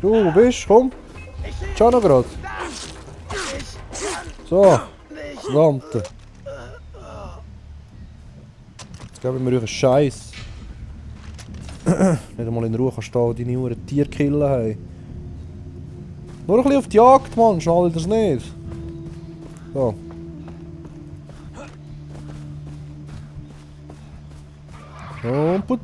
Du, wo bist? Komm. Schau noch grad. So. Verdammte. Jetzt geben wir euch einen Scheiß. Nicht einmal in Ruhe kannst du da deine Uhren Tierkillen haben. Nur ein bisschen auf die Jagd, Mann. Schnallt das nicht. So. Und put.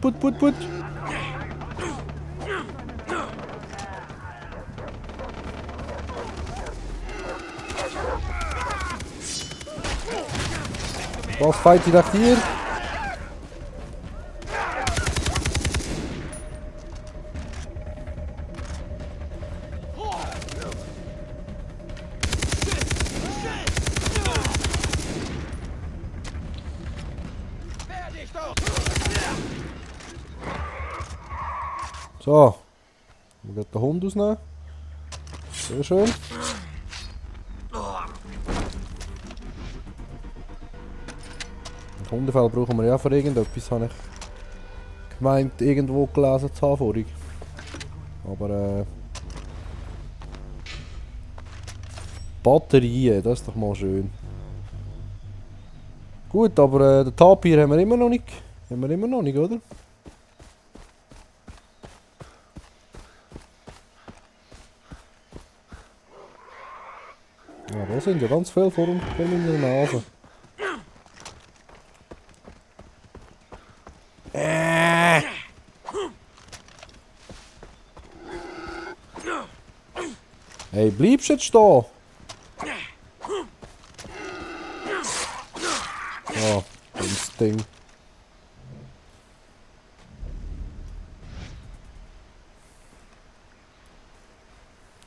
Was fight ich dich hier? So. Wir gehen den Hund ausnehmen. Sehr schön. Hundefell brauchen wir ja für irgendetwas, habe ich gemeint, irgendwo gelesen zu haben vorhin. Aber Batterien, das ist doch mal schön. Gut, aber den Tapir haben wir immer noch nicht. Oder? Ja, da sind ja ganz viele vor meiner Nase. Hey, bleibst du jetzt stehen? Ah, das Ding.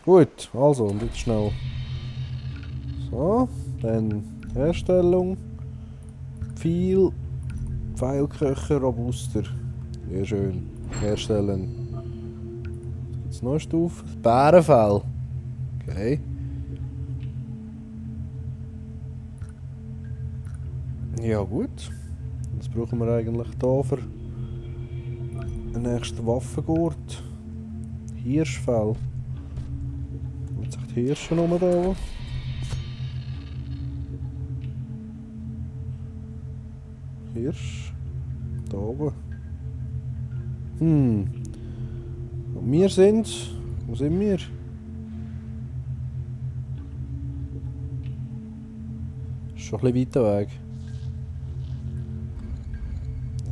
Gut, also, und jetzt schnell. So, dann Herstellung. Pfeilköcher, Robuster. Sehr schön. Herstellen. Jetzt noch eine Stufe. Bärenfell. Okay. Ja gut. Jetzt brauchen wir eigentlich hier für den nächsten Waffengurt. Hirschfell. Jetzt sagt Hirsche rum da. Hirsch. Da oben. Und wir sind. Wo sind wir? Ist schon ein bisschen weiter Weg.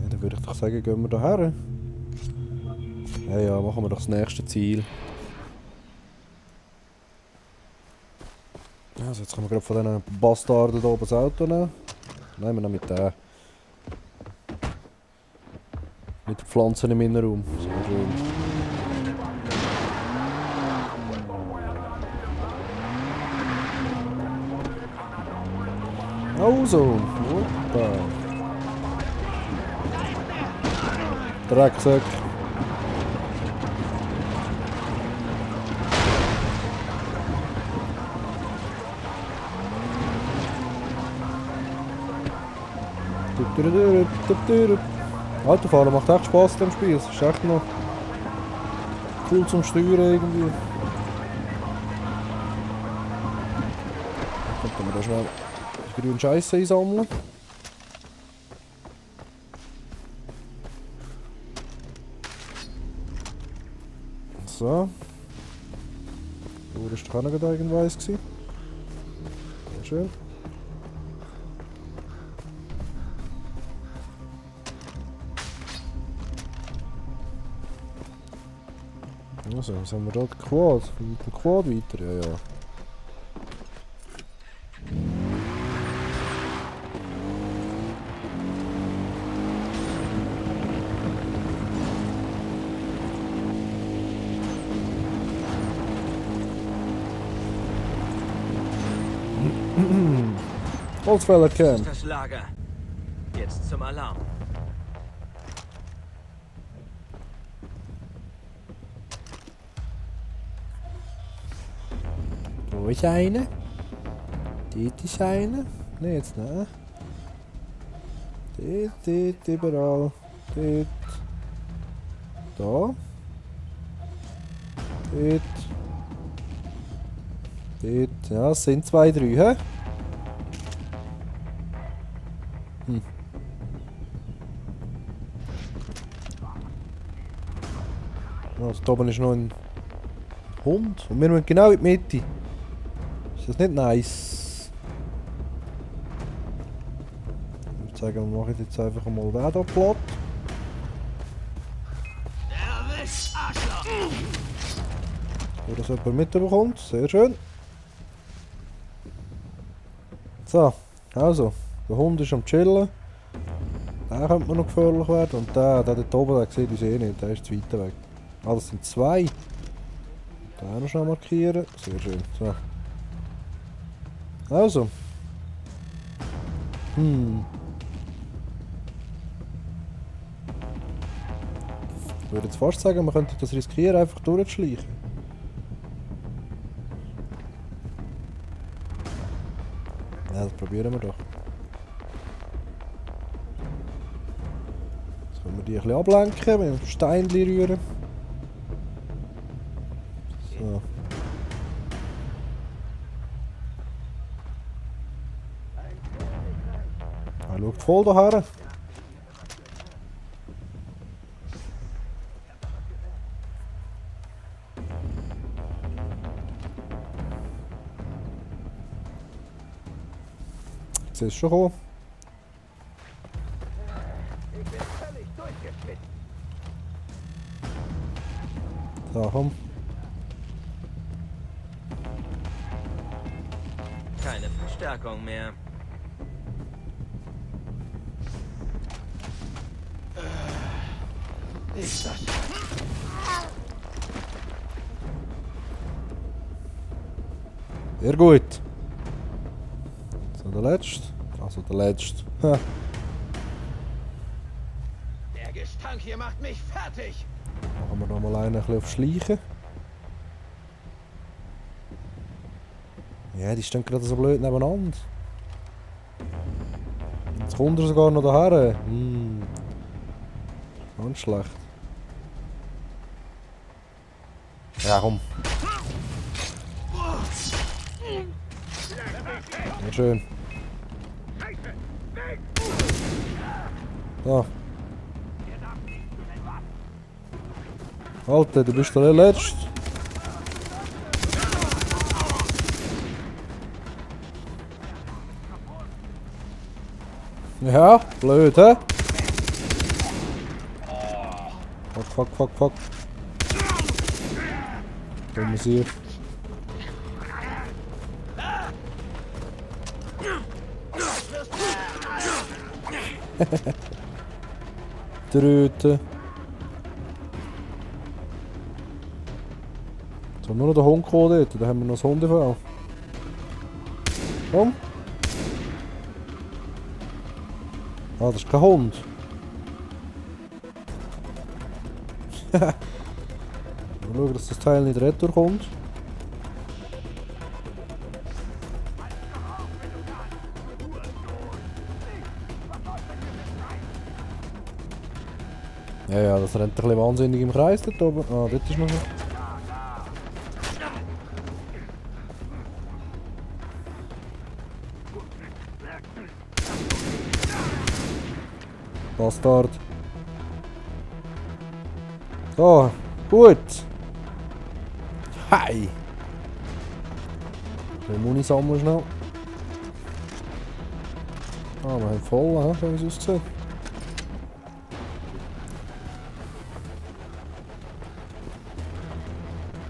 Ja, dann würde ich doch sagen, gehen wir da her. Ja, machen wir doch das nächste Ziel. Also jetzt können wir gerade von diesen Bastarden hier oben das Auto nehmen. Nehmen wir noch mit der. Mit den Pflanzen im Innenraum. So schön. Also, hoppa. Drecksack. Autofahren macht echt Spaß in dem Spiel. Es ist echt noch cool zum Steuern irgendwie. Dann können wir da schnell die grünen Scheiße einsammeln. So. Wo war doch auch noch irgendwas gewesen? Sehr schön. Also, was haben wir da? Der Quad. Mit dem Quad weiter, ja. Holzfäller Camp. Das Lager. Jetzt zum Alarm. Wo ist einer? Dort ist einer. Ne, jetzt nicht. Dort, überall. Dort. Da. Dort. Dort. Ja, es sind 2, 3, hä? Hm. Also, da oben ist noch ein Hund. Und wir müssen genau in die Mitte. Ist das nicht nice? Ich würde sagen, wir machen jetzt einfach mal den hier platt. So, dass jemand mitbekommt. Sehr schön. So, also. Der Hund ist am Chillen. Der könnte mir noch gefährlich werden. Und der dort oben, der sieht uns eh nicht. Der ist zu weit weg. Ah, das sind 2. Den noch schnell markieren. Sehr schön. So. Also. Ich würde jetzt fast sagen, wir könnten das riskieren, einfach durchzuschleichen. Ja, das probieren wir doch. Jetzt können wir die ein bisschen ablenken, mit dem Steinchen rühren. So. Er schaut voll daher. Jetzt ist es schon gekommen. So, komm. Keine Verstärkung mehr. Ist das? Sehr gut. So, der letzte. Also der letzte. Ha. Der Gestank hier macht mich fertig. Machen wir nochmal einen bisschen auf Schleichen. Ja, die stehen gerade so blöd nebeneinander. Jetzt kommt er sogar noch daher. Ganz schlecht. Ja, komm. Sehr schön. So. Alter, du bist der Letzte. Ja, blöd, hä? Fuck. Dummes hier. Tröte. So, nur noch der Hund gekommen dort, da haben wir noch das Hundefell. Komm. Ah, das ist kein Hund. Mal schauen, dass das Teil nicht retour kommt. Ja, das rennt ein bisschen wahnsinnig im Kreis dort oben. Ah, dort ist noch so. Bastard. So, gut. Hi. Den Muni sammeln schnell. Ah, wir haben voll, so wie es aussieht.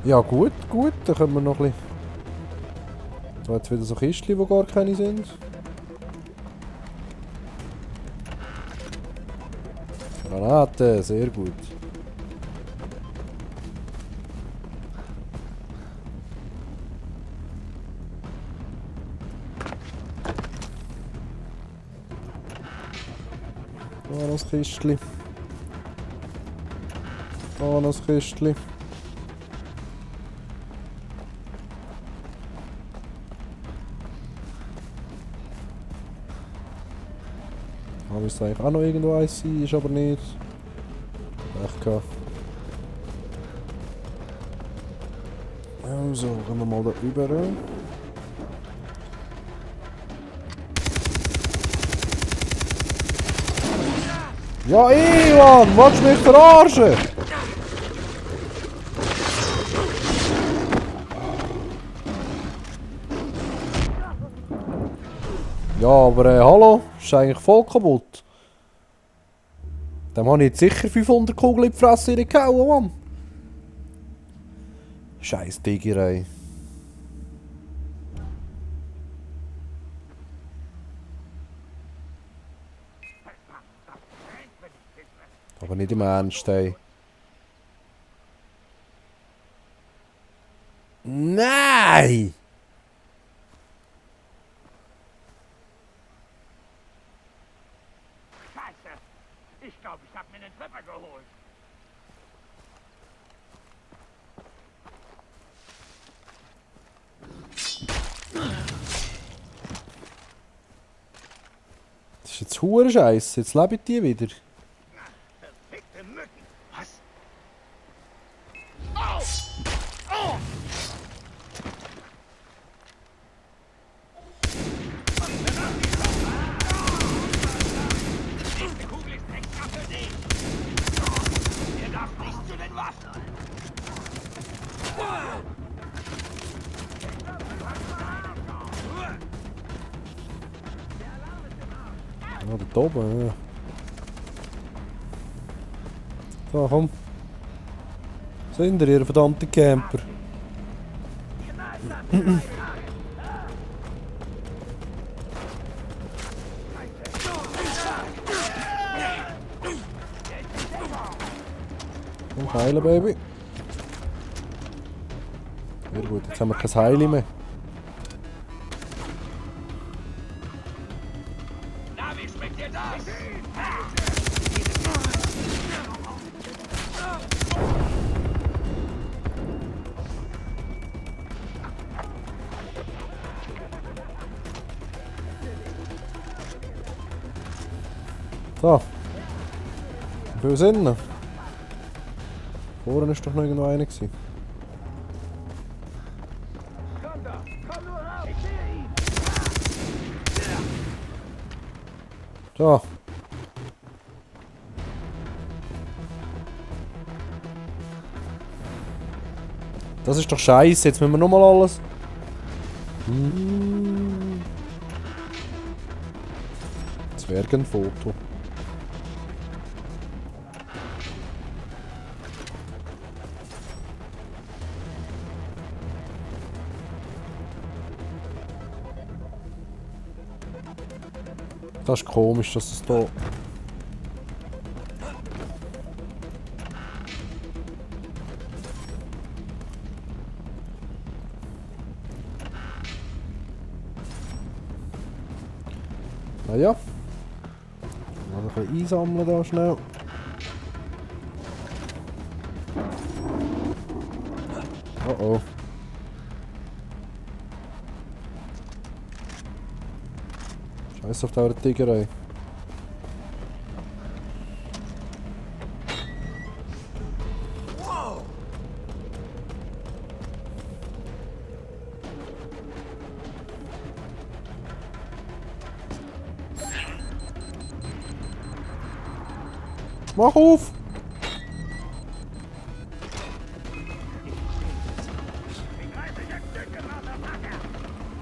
Ja gut, dann können wir noch ein bisschen... Da hat es wieder so Kistchen, die gar keine sind. Granate, sehr gut. Da noch das Kistchen. Da noch das Kistchen. Da müsste eigentlich auch noch irgendwo eins sein, ist aber nicht. Echt gehabt. Also, gehen wir mal da rüber. Ja, Ivan, willst du mich verarschen? Ja, aber hallo, ist eigentlich voll kaputt. Dem habe ich jetzt sicher 500 Kugeln in die Fresse gehauen, Mann. Scheiß Tigerei. Aber nicht im Ernst, ey. Nein! Scheiße! Ich glaube, ich habe mir den Treffer geholt. Das ist jetzt hure Scheiße. Jetzt lebe ich die wieder. Verfickte Mücken! Was? Au! Oh! Diese Kugel ist extra für dich! Ihr darf nicht zu den Waffen! Ja, da oben, ja. So, komm. Sind ihr verdammte Camper? Komm, heilen, Baby. Sehr gut, jetzt haben wir kein Heilen mehr. Na, wie schmeckt dir das? So. Wie viel sind noch? Vorhin ist doch noch irgendwo einer gewesen. Komm da! Komm nur raus! Ich sehe ihn! So. Das ist doch scheiße, jetzt müssen wir nochmal alles. Zwergenfoto. Das ist komisch, dass es da. Naja. Mal ein bisschen einsammeln da schnell. Oh oh. Scheiß auf die Tigerei. Mach auf!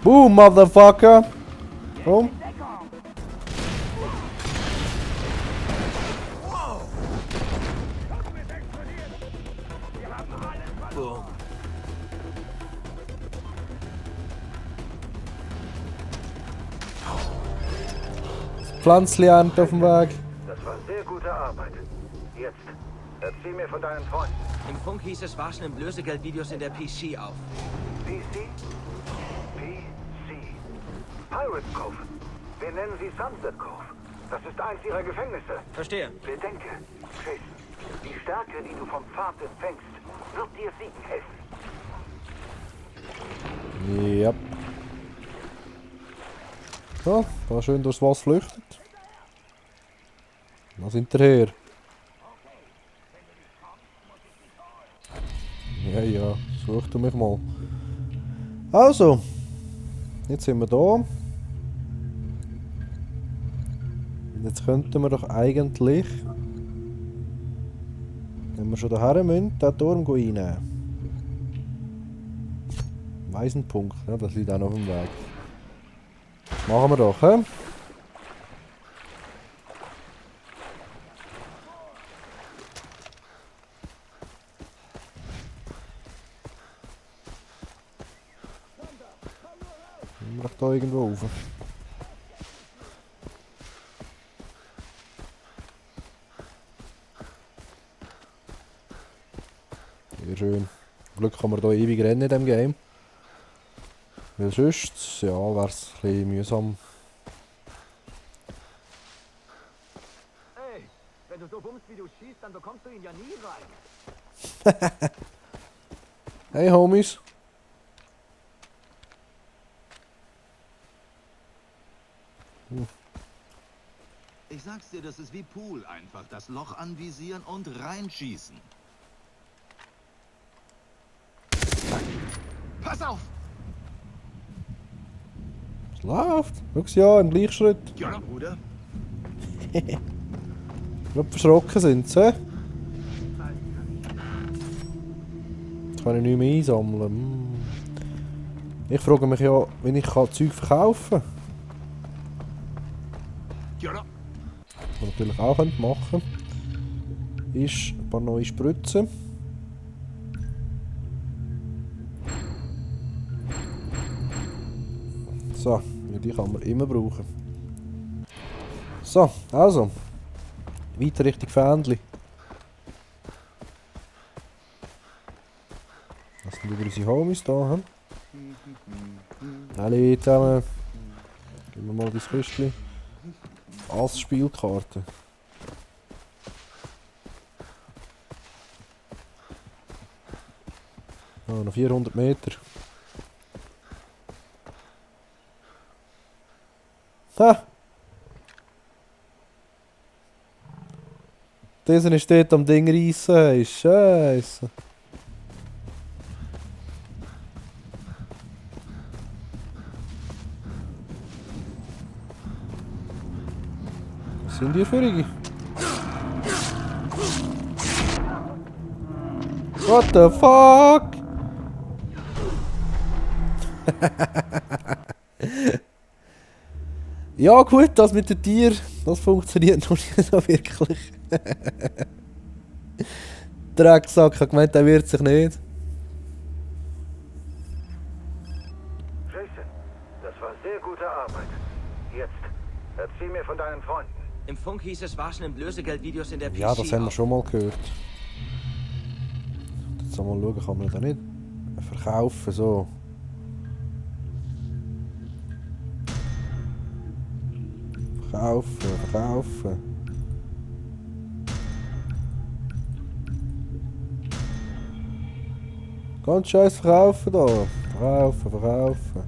Boom, Motherfucker! Komm! Boom. Pflanzli ernten auf dem Weg. Das war sehr gute Arbeit. Jetzt, erzähl mir von deinen Freunden. Im Funk hieß es, Wasch nimmt Lösegeldvideos in der PC auf. PC? PC. Pirate Cove. Wir nennen sie Sunset Cove. Das ist eins ihrer Gefängnisse. Verstehe. Bedenke, Jason, die Stärke, die du vom Pfad empfängst, wird dir siegen helfen. Yep. So, da schön durchs Wasser flüchtet. Was hinterher? Ja, ja. Such du mich mal. Also, jetzt sind wir da. Jetzt könnten wir doch eigentlich, wenn wir schon daher müssen, den Turm einnehmen. Weisenpunkt, ja, das liegt auch noch auf dem Weg. Machen wir doch, hä? Ich da irgendwo rauf. Sehr schön. Zum Glück kann man hier ewig rennen in diesem Game. Weil sonst, ja, wäre es ein bisschen mühsam. Hey, wenn du so bummst, wie du schießt, dann bekommst du ihn ja nie rein. Hey Homies. Ich sag's dir, das ist wie Pool. Einfach das Loch anvisieren und reinschießen. Pass auf! Es läuft. Schau ja, im Gleichschritt. Ja, Bruder. Nicht verschrocken sind sie. Jetzt kann ich nicht mehr einsammeln. Ich frage mich ja, wie ich Zeug verkaufen kann. Ja. Was man natürlich auch machen könnte, ist ein paar neue Spritzen. So, ja, die kann man immer brauchen. So, also. Weiter Richtung Fähnli. Das sind über unsere Homies da. Hallo zusammen. Geben wir mal das Küstchen. Als Spielkarte. Oh, noch 400 Meter. Ha! Dieser ist dort am Ding reissen. Hey, Scheisse. Was sind die für? What the fuck? Ja gut, das mit den Tieren, das funktioniert noch nicht so wirklich. Drecksack hat gemeint, der wird sich nicht. Jason, das war sehr gute Arbeit. Jetzt, erzähl mir von deinen Freunden. Im Funk hieß es, Waschen Lösegeldvideos in der PC Ja, das haben wir auf. schon mal gehört. Jetzt mal schauen, kann man da nicht verkaufen, so. Verkaufen. Ganz scheiß verkaufen da. Verkaufen.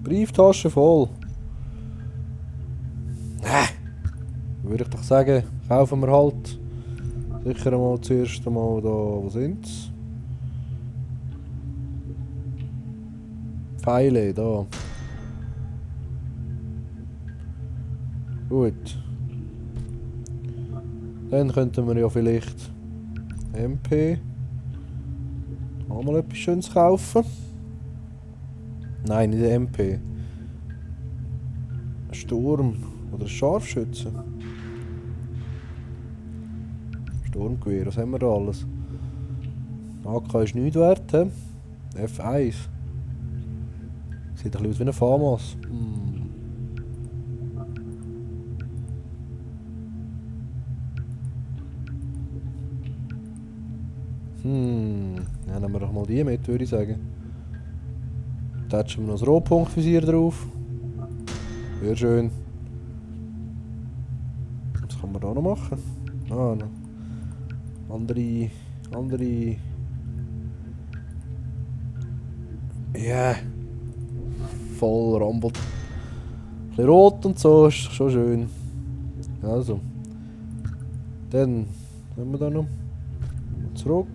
Brieftasche voll. Würde ich doch sagen, kaufen wir halt. Sicher einmal zuerst einmal da, wo sind's? Pfeile, da. Gut. Dann könnten wir ja vielleicht MP auch mal etwas Schönes kaufen. Nein, nicht MP. Ein Sturm oder ein Scharfschütze. Sturmgewehr, was haben wir da alles? AK ist nichts wert, he? F1. Sieht ein bisschen aus wie ein FAMAS. Dann nehmen wir doch mal die mit, würde ich sagen. Da hätten wir noch das Rotpunktvisier drauf. Sehr schön. Was kann man da noch machen? Ah, noch. Andere. Ja. Voll Rambo. bisschen rot und so, ist schon schön. Also. Dann haben wir da noch. Zurück.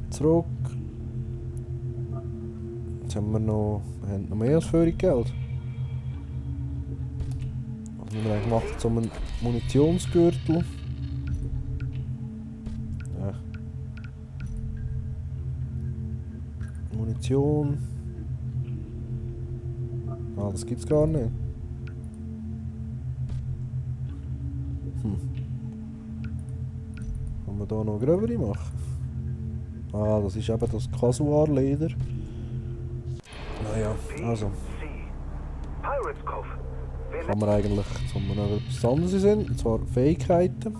Zurück. Jetzt haben wir noch mehr als völlig Geld. Was haben wir eigentlich gemacht? So einen Munitionsgürtel. Ja. Munition. Ah, das gibt's gar nicht. Kann man da noch gröbere machen? Ah, das ist eben das Kasuar-Leder. Naja, also. Pirates Cove. Kann man eigentlich zu etwas anderes sind, und zwar Fähigkeiten.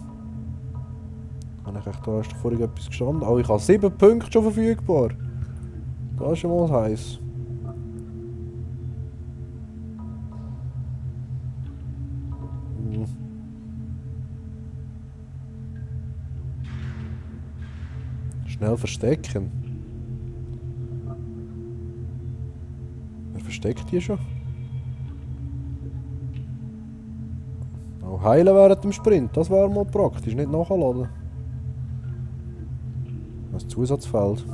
Habe ich echt da erst vorhin etwas gestanden. Oh, ich habe 7 Punkte schon verfügbar. Das ist schon mal heiß. Schnell verstecken. Wer versteckt hier schon? Auch heilen während dem Sprint, das wäre mal praktisch, nicht nachladen. Das Zusatzfeld.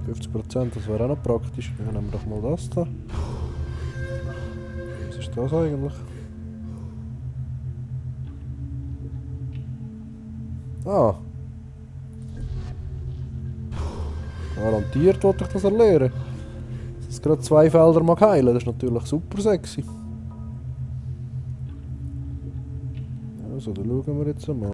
50%, das wäre auch noch praktisch. Dann nehmen wir doch mal das da. Was ist das eigentlich? Ah. Garantiert wollte ich das erlernen. Dass es gerade 2 Felder mag heilen, das ist natürlich super sexy. Also, da schauen wir jetzt einmal.